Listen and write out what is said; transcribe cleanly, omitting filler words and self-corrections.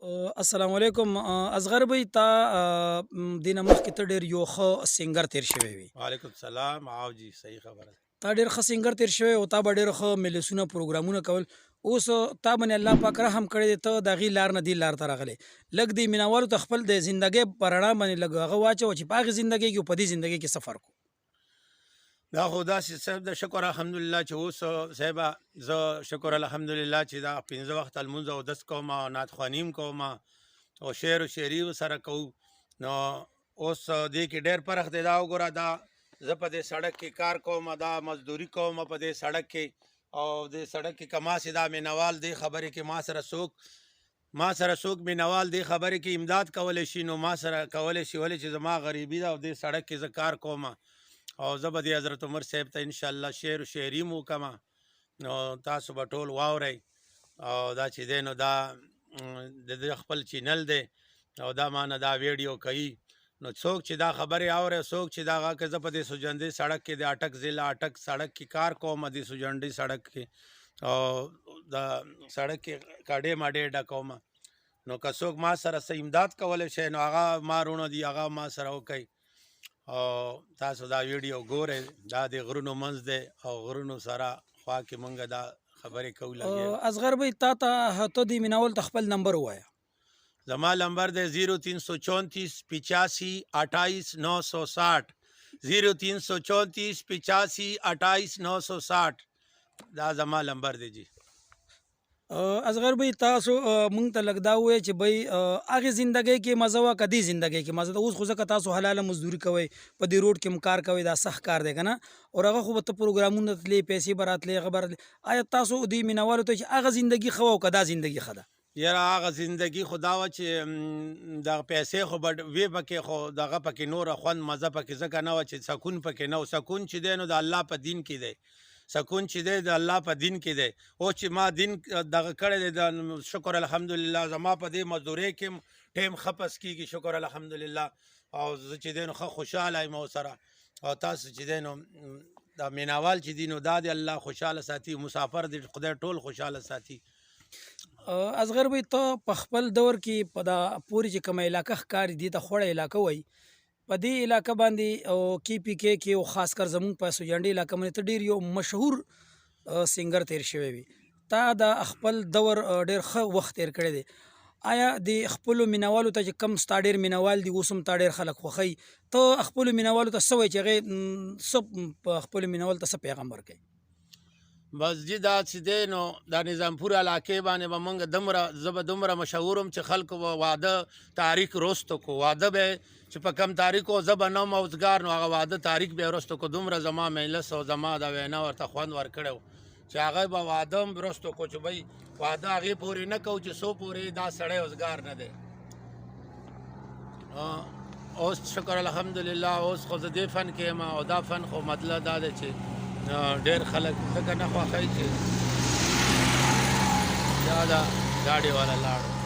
السلام علیکم اصغر بھائی، تا دینه مخکې ته ډیر یو ښه سنگر تیر شوی وي. وعلیکم سلام. او جی، صحیح خبره. تا ډیر ښه سنگر تیر شوی او تا به ډیر ښه ملسونه پروګرامونه کول. اوس تا باندې الله پاک رحم کړی دی، ته د هغې لار نه دې لار ته راغلی. لږ دې مینوالو ته خپل د زندګۍ په رڼا باندې لږ هغه واچوه چې په هغې زندګۍ کې او په دې زندګۍ کې څه فرق و. دا خو داسې صاحب د شکر الحمدلله چې اوس صاحب زه شکر الحمدلله چې دا پنځه وخته لمونځ او اودس کوم او نعت خواني هم کوم او شعر او شاعري سره کوو، نو اوس دې کې ډېر فرق دی. دا وګوره، دا زه په دې سړک کې کار کوم، دا مزدوري کوم په دې سړک کې، او دې سړک کې که ما سې دا مینوال دې خبرې کې ما سره څوک مینوال دې خبرې کې امداد کولی شي، نو ما سره کولی شي، ولې چې زما غریبي ده او دې سړک کې زه کار کوم. او زه به دې حضرت عمر صاحب ته انشاءالله شعر او شاعري هم وکړم، نو تاسو به ټول واورئ. او دا چې دی نو دا د ده خپل چینل دی او دا ما نه دا ویډیو کوي، نو څوک چې دا خبرې اوري، څوک چې دا که زه په دې سوجندې سړک کې د اټک ضلع اټک سړک کې کار کوم، د سوجندې سړک کې او د سړک کې کډې مډې ډکوم، نو که څوک ما سره څه امداد کولی شي، نو هغه ما وروڼه دي، هغه ما سره وکړي. او تاسو دا ویډیو ګورئ، دا د غرونو منځ دی او غرونو سره خوا کې مونږ دا خبرې کوو لګیا. اصغر بھائی، تا ته ته دې مینوال ته خپل نمبر ووایه. زما نمبر دی 0334 85 28 960، 0334 85 28 960، دا زما نمبر دی جی. اصغر بھائی، تاسو مونږ ته لږ دا ووایه چې بھائی، هغې زندګۍ کې مزه وه که دې زندګۍ کې مزه ده؟ اوس خو ځکه تاسو حلاله مزدوري کوئ، په دې روډ کې هم کار کوئ، دا سخت کار دی که نه؟ او هغه خو به ته پروګرامونه تلې، پیسې به راتلې، هغه به راتلې. آیا تاسو دې مینوالو ته چې هغه زندګي ښه وه او که دا زندګي ښه ده؟ یاره، هغه زندگی خو دا وه چې دغه پیسې خو به وې پکې، خو دغه پکې نوره خوند مزه پکې ځکه نه وه چې سکون پکې نه و. سکون چې دی نو د الله په دین کې دی، سکون چې دی د الله په دین کې دی. اوس چې ما دین دغه کړی دی، د شکر الحمدلله زما په دې مزدورۍ کې هم ټایم ښه پس کېږي، شکر الحمدلله. او زه چې دی نو ښه خوشحاله یم ورسره. او تاسو چې دی نو دا میناوال چې دي، نو دا دی الله خوشحاله ساتي، مسافر دې خدای ټول خوشحاله ساتي. اصغر بھائی، ته په خپل دور کې په دا پورې چې کومه علاقه ښکاري، دې ته خړه علاقه وایي، په دې علاقه باندې او کې پی کې کې او خاص کر زمونږ په سوجنډي علاقه باندې ته ډیر یو مشهور سنگر تیر شوی وي. تا د خپل دور ډیر ښه وخت تیر کړی دی. آیا د خپلو مینوالو ته چې کم ستا ډیر مینوال دي، اوس هم تا ډیر خلک خوښوي، ته خپلو مینوالو ته څه وایې چې هغې څه په خپلو مینوالو ته څه پیغام ورکوي؟ بس جی، دا چې دی نو دا نظامپور علاقې باندې به مونږ دومره، زه به دومره مشهور وم چې خلکو به واده تاریخ وروستو کو. واده به چې په کم تاریخ و، زه به نه وم اوزګار، نو هغه واده تاریخ به وروستو کو. دومره زما مجلس او زما د وینا ورته خوند ورکړی و چې هغه به واده هم وروستو کو، چې بھئی واده هغې پورې نه کوو چې څو پورې دا سړی اوزګار نه دی. اوس شکر الحمدلله، اوس خو زه دې فن کې یم، او دا فن خو مطلب دا دی چې ډېر خلک ځکه نه خوښوي چې دا ګاډي والا لاړو.